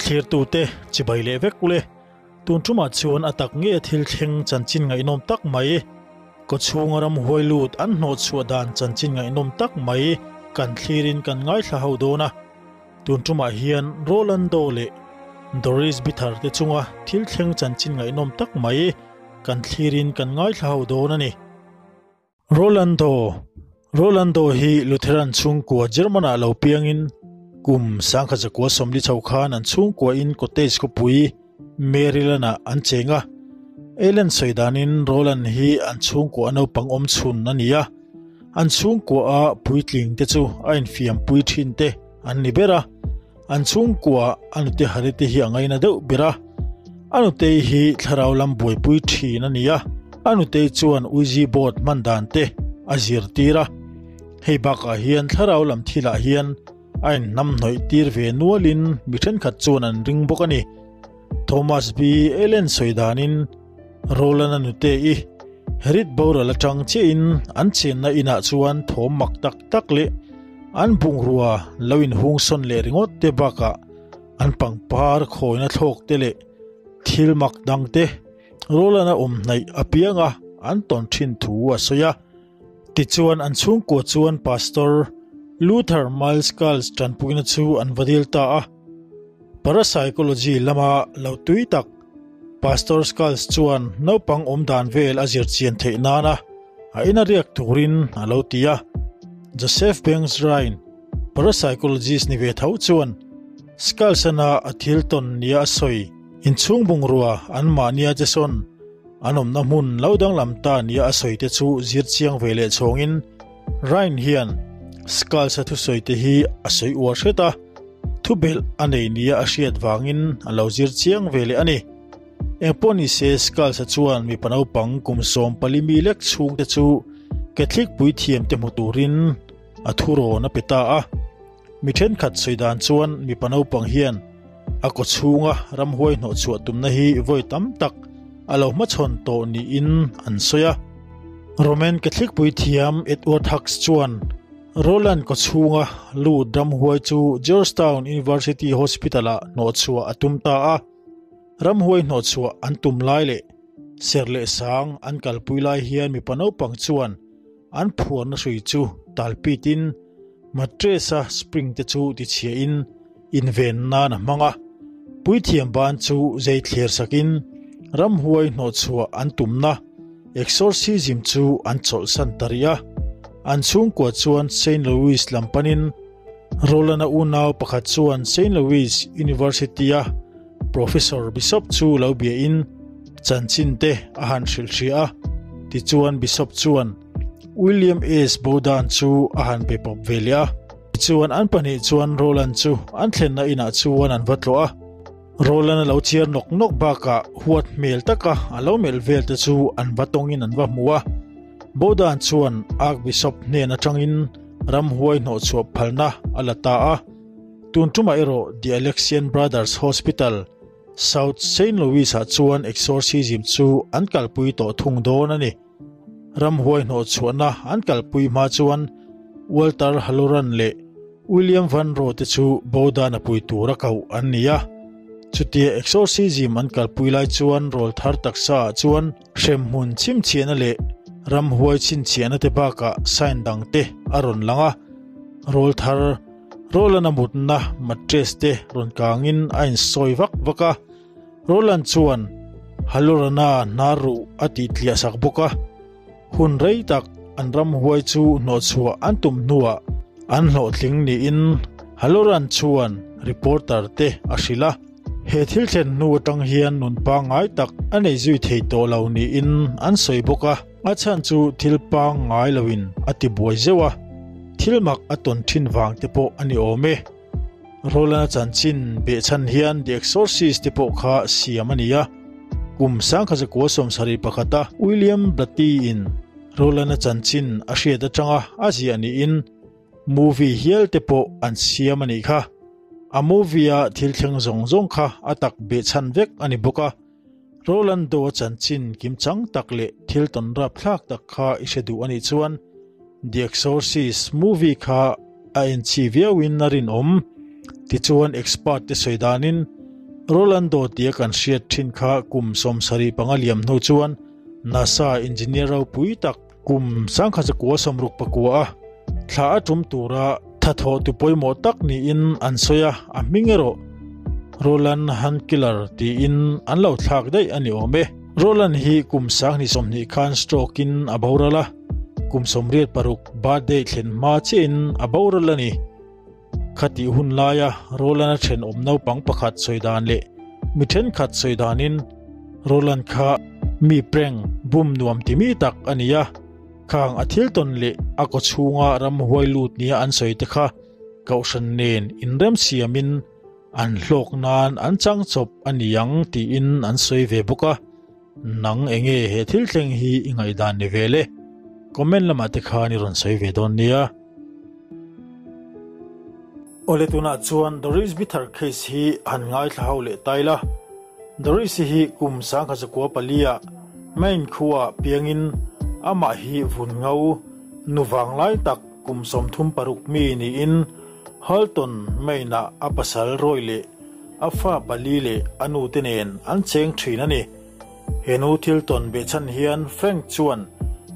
Thlirtute chibai leh vek ule. Tun tumah chuan a tak nge thil thleng chanchin ngaihnawm tak mai, kawchhunga ramhuai lut an hnawhchhuah dan chanchin ngaihnawm tak mai kan thlirin kan ngaithla ho dawn a. Tun tumah hian Rolando leh Doris Bither te chunga thil thleng chanchin ngaihnawm tak mai kan thlirin kan ngaithla ho dawn a ni. Rolando Rolando hi Lutheran chhungkua German-ah lo piangin kum 1940 chho khan an chhungkuain cottage khawpui Maryland-ah an cheng a. Ellen sawi danin Roland hi an chhungkua naupang awm chhun a ni a, an chhungkua-a puitling te chu a infiampui thin te an ni ber a. An chhungkua a nute Harite hi a ngaina deuh ber a, a nutei hi thlarau lam buaipui thin a ni a, a nutei chuan Ouija board hman dan te a zirtir a. Hei bakah hian thlarau lam thilah hian a inhnamhnawih tir ve nualin mi thenkhat chuan an ring bawk a ni. Thomas B. Allen sawi danin Roland-a nute i Herit boral atang chiahin an chenna inah chuan thawm mak tak tak leh an bungrua lo inhung sawn leh ringawt te bakah an pangpar khawina thlawk te leh thil mak dang te Roland-a awm hnaih apianga an tawn thin thu a sawi a. Tichuan an chhungkua chuan Pastor Luther Miles Carls tanpuina chu an va dil ta a. Parapsychology lama lo tui tak Pastor Skulls chuan naupang awm dan vel a zir chian theih nana a ina riak turin a lo ti a. Joseph Banks Ryan, parapsychologist ni ve tho chuan Skulls-ana a thil tawn nia a sawi inchhung bungrua anmahnia che sawn an awmna hmun lo danglam ta nia a sawi te chu zir chiang ve leh chhawngin Ryan hian Skulls-a thusawi te hi a sawi uar hret a. Thubelh a nei nia a hriat vangin a lo zir chiang ve leh a ni. Engpawh ni se Skulls-a chuan mipa naupang kum 14 mi lek chhungte chu Catholic puithiamte hmu turin a thurawn a pe ta a. Mi thenkhat sawi dan chuan mipa naupang hian a kaw chhunga ramhuai hnawhchhuah tumna hi vawi tam tak a lo hmachhawn tawh niin an sawi a. Roman Catholic puithiam Edward Hux chuan Roland kawchhunga lut ramhuai chu Georgetown University Hospital-ah hnawhchhuah a tum ta a. Ramhuai hnawhchhuah an tum lai leh ser leh sang an kalpui lai hian mipa naupang chuan an phuarna hrui chu talpitin mattress-a spring te chu tichhiahin inven nan a hmang a. Puithiam ban chu zei thlir sakin ramhuai hnawhchhuah an tumna exorcism chu an chawlhsan ta rih a. An chhungkua chuan Saint Louis lam panin Roland-a unau pakhat chuan Saint Louis University-a Professor Bishop chu lo biain chanchin te a han hrilh hria a. Tichuan Bishop chuan William S. Bowdan chu a han be pawp ve leh a. Tichuan an pahnih chuan Roland chu an thlenna inah chuan an va tlawh a. Roland a lo chiar nawk nawk bakah huat hmel taka a lo melh vel te chu an va tawngin an va hmu a. Bowdan chuan Archbishop hnen atangin ramhuai hnawhchhuah phalna a la ta a. Tun tumah erawh The Alexian Brothers Hospital, South Saint Louis-ah chuan exorcism chu an kalpui tawh thung dawn a ni. Ramhuai hnawhchhuahna an kalpui hma chuan Walter Halloran leh William Van Roe te chu Bowdan a pui tura koh an ni a. Chutia exorcism an kalpui lai chuan rawlthar taksa ah chuan hremhmun chimchhiahna leh ramhuai chhinchhiahna te bakah sign dang te a rawn lang a. Rawlthar Roland a mutna mattress te rawn kangin a insawi vak vak a. Roland chuan Halorana hnar ruh a tih tliah sak bawk a, hun rei tak an ramhuai chu hnawhchhuah an tum hnuah an hlawhtling niin Halloran chuan reporter te a hrilh a. He thil thlen hnu atang hian nun pangngai tak a nei zui thei tawh lo niin an sawi bawk a, a chhan chu thil pangngai loin a ti buai zeuh a, thil mak a tawn thin vang te pawh a ni awm e. Roland-a chanchin behchhan hian The Exorcist te pawh kha siam a ni a. Kum 1971 a William Blatty-in Roland-a chanchin a hriat atanga a ziah niin movie hial te pawh an siam a nih kha. A movie-a thil thleng zawng zawng kha a tak behchhan vek a ni bawk a. Roland Do-a chanchin kimchang tak leh thil tawn rapthlak tak kha i hre duh a nih chuan The Exorcist movie kha a enchhi viauin a rinawm. Tichuan expert te sawi danin. Rolando tia kan hriat thin kha kum 75 liam hnu chuan NASA engineer ropui tak kum 1969 a thla a tum tura thatho tu pawimawh tak niin an sawi a, a hming erawh Roland Hunkiller tiin an lo thlak daih a ni awm e. Roland hi kum 2020 khan stroke in a boral a, kum 86 birthday thlen hma chiahin a boral a ni. Khati hun laia Roland a then awm naupang pakhat sawi dan leh mi thenkhat sawi danin Roland kha mi prank bum nuam ti mi tak a ni a, khang a thil tawn leh a kaw chhunga ramhuai lut nia an sawi te kha kohhran nen inrem siamin an hlawk nan an chang chawp a ni ang tiin an sawi ve bawk a. Nang enge he thil thleng hi i ngaihdan ni ve le? Comment lamah te khan i rawn sawi ve dawn nia. Awle tunah chuan Doris Bither case hi han ngaithla ho leh tai la. Doris hi kum 1904 ah Maine khua piangin amah hi vun ngau nu vanglai tak kum 36 mi niin Halton Maine ah a pasal Roy leh a fa pali leh a nu te nen an cheng thin a ni. He nu thil tawn behchhan hian Frank chuan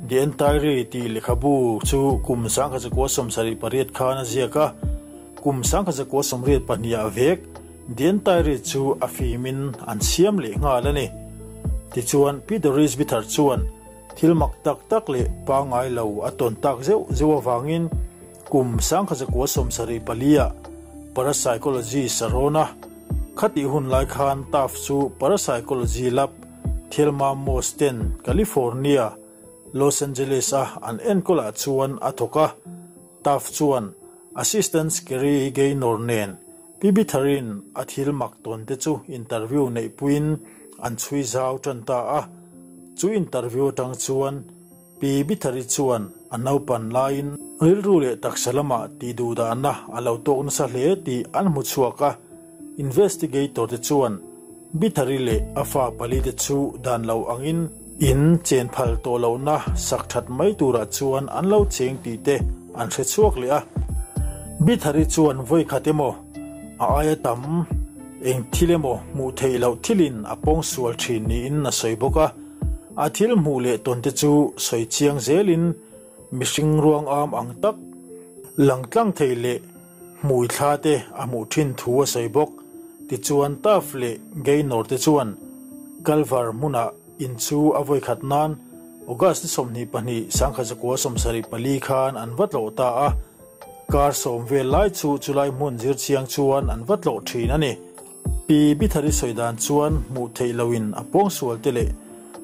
The Entire tih lehkhabu chu kum 1978 khan a ziak a, kum 1982 ah vek The Entire chu a fimin an siam leh nghal a ni. Tichuan Pi Doris Bither chuan thil mak tak tak leh pangngai lo a tawn tak zeuh zeuh avangin kum 1974 ah parapsychology a rawn a. Khati hun lai khan Taft chu parapsychology lab Thelma Moss ten California, Los Angeles a an enkawl ah chuan a thawk a. Taft chuan assistant Kerry Gaynor nen Pi Bitherin a thil mak tawn te chu interview neih puiin an chhui zau tan ta a. Chu interview atang chuan Pi Bitheri chuan a naupan laiin rilru leh taksa lamah tih duh dahna a lo tawk nasa hle tih an hmu chhuak a. Investigator te chuan Bitheri leh a fa pali te chu dan lo angin in chen phal tawh lohna sak that mai turah chuan an lo cheng tih te an hre chhuak leh a. Bitheri chuan vawi khat emaw a aia tam eng thil emaw hmuh theih loh thilin a pawng sual thin niin a sawi bawk a. A thil hmuh leh tawn te chu sawi chiang zelin mihring ruang am ang tak lang tlang thei leh hmui thla te a hmuh thin thu a sawi bawk. Tichuan Taft leh Gaynor te chuan Culver hmunah in chu a vawi khat nan August 22 1974 khan an va tlawh ta a. Kar sawm vel lai chu chulai hmun zir chiang chuan an va tlawh thin a ni. Pi Bitheri sawi dan chuan hmuh theih loin a pawng sual te leh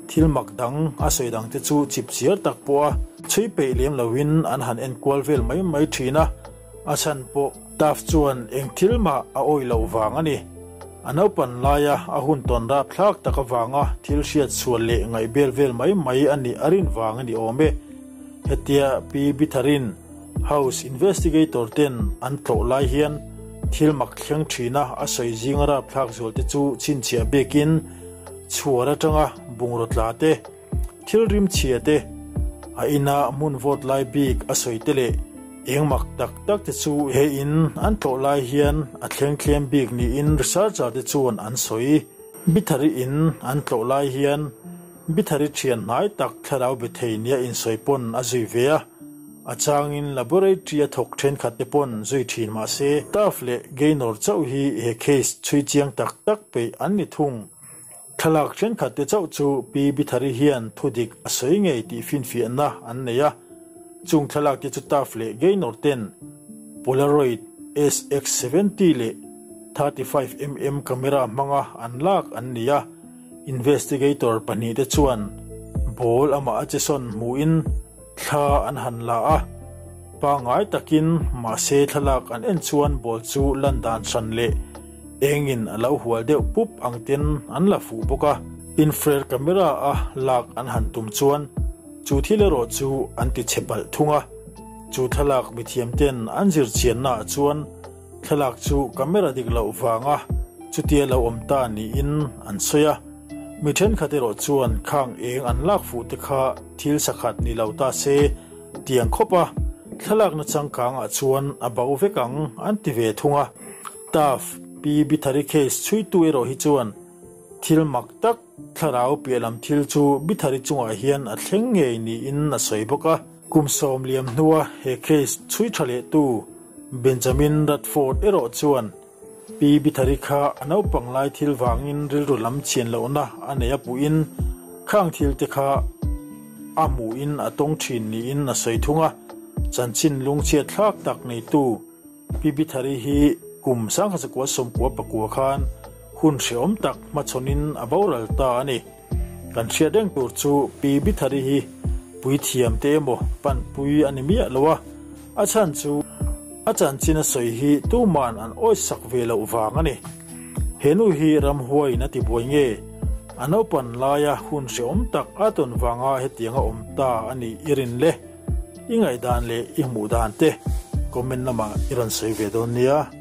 thil mak dang a sawi dang te chu chip chiar tak pawh a chhui peih lem loin an han en kual vel mai mai thin a. A chhan pawh Taft chuan eng thil mah a awih loh vang a ni. A naupan laia a hun tawn rap thlak tak avanga thil hriat sual leh ngaih bel vel mai mai a nih a rin vang a ni awm e. Hetia Pi Bitherin House investigator ten an tlawh lai hian thil mak thleng thina a sawi zinga rap thlak zual te chu chhinchhiah bikin chhuar atanga bungraw tla te, thil rim chhia te, a ina hmun vawt lai bik a sawi te leh eng mak tak tak te chu he in an tlawh lai hian a thleng thlem bik niin researcher te chuan an sawi. Bitheri in an tlawh lai hian Bitheri thian hnai tak thlarau be thei nia in sawi pawn a zui ve a. A changin laboratory a thawk thenkhat te pawn zui thin mah se Taft leh Gaynor chauh hi he case chhui chiang tak tak peih an ni thung. Thlalak thenkhat te chauh chu Pi Bitheri hian thudik a sawi ngei tih finfiahna an nei a. Chung thlalak te chu Taft leh Gaynor ten Polaroid SX70 leh 35mm camera hmanga an lak an ni a. Investigator pahnih te chuan ball amah a che sawn hmuhin thla an han la a. Pangai takin mahse thlalak an en chuan ball chu lan dan hran leh engin a lo hual deuh pup ang ten an la fuh bawk a. Infrared camera a lak an han tum chuan chu thil erawh chu an ti che palh thung a. Chu thlalak mithiam ten an zir chianna ah chuan thlalak chu camera dik loh vanga chutia lo awm ta niin an sawi a. Mi thenkhat erawh chuan khang eng an lak fuh te kha thil sakhat ni lo ta se tiang khawp a thlalak na changkang ah chuan a bo vek ang an ti ve thung a. Taft. Pi Bithari case chhuitu erawh hi chuan thil mak tak thlarau piah lam thil chu Bithari chungah hian a thleng ngei niin a sawi bawk a. Kum sawm liam hnua he case chhui tha lehtu Benjamin Radford erawh chuan Pi Bithari kha a naupang lai thil vangin rilru lam chhian lohna a nei a puhin khang thil te kha a hmuhin a tawng thin niin a sawi thung a, chanchin lungchhiat thlak tak neitu Pi Bithari hi kum 1999 khan hun hrehawm tak hmachhawnin a boral ta a ni. Kan hriat reng tur chu Pi Bithari hi puithiam te emaw panpui a ni miah lo a, a chhan chu a chanchin a sawi hi tuman an awisak ve loh vang a ni. He nu hi ramhuaiin a ti buai nge? A naupan laia hun hrehawm tak a tawn vanga hetiang a awm ta a nih i rin le? I ngaihdan leh i hmuh dan te comment lamah i rawn sawi ve dawn nia.